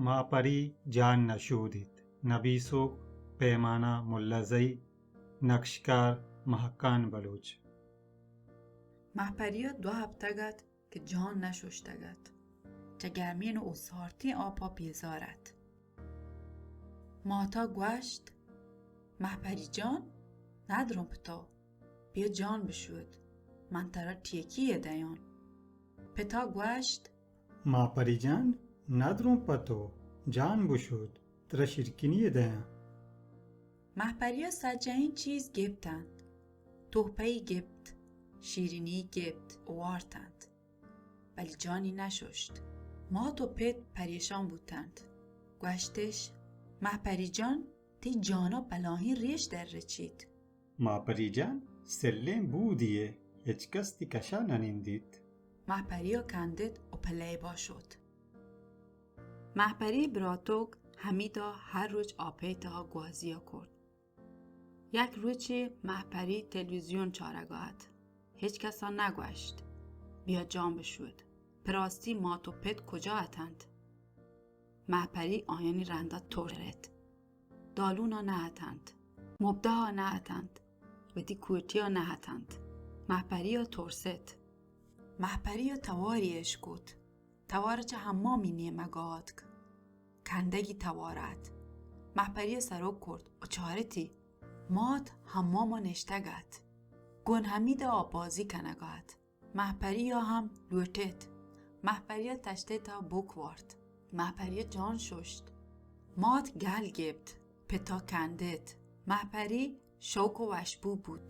ماپری جان نشودیت۔ نبیسوک پیمانہ ملازئی، نقشکار مہکان بلوچ۔ مہپری ءَ دو ہپتگ ات کہ جان نہ ششتگ ات۔ چہ گرمین و اوسارتین آپا بیزار ات۔ ماتا گوشت، مہپری جان، ندروں پہ تو، بیا جان بشود، من ترا ٹیکی ءَ دیان۔ پتا گوشت، ماپری جان، ندروں پہ تو، جان بشود، ترا شیرکنی ءَ دیان۔ مہپری ءَ سجہیں چیز گپت انت، تحفہ‌ای گپت، شیرینی گپت و وارت انت، بلے جانی نششت۔ مات و پت پریشان بوتنت، گوشتش، مہپری جان، تئی جانا بلاہیں ریش در رچیت۔ ماپری جان، سلیں بودی یے، ہچ کس تئی کشا ننندیت۔ مہپری ءَ کندت و پہ لیبا شت۔ مہپری براتوک حمیدا ہر روچ آپئے تہا گوازیا کرت۔ یک روچے مہپری تلویزیون چارگا ات۔ ہچ کسا نگوشت، بیا جان بشود۔ پہ راستی مات و پت کجا اتنت؟ مہپری آیانی رندا ترس ات۔ دالونا نہ اتنت، مبدہا نہ اتنت، وتی کوٹیا نہ اتنت۔ مہپریا ترست۔ مہپریا توارے اشکت۔ توار چہ حمامی نیمگا آتک۔ کندگی توار ات۔ مہپریا سرک کرت و چارتی۔ مات حماما نشتگ ات۔ گون حمیدا آپبازی کنگا ات۔ مہپریا ہم لوٹت۔ مہپریا تشتئے تہا بک وارت۔ مہپریا جان ششت۔ مات گل گپت۔ پتا کندت۔ مہپری شوک و وشبو بوت۔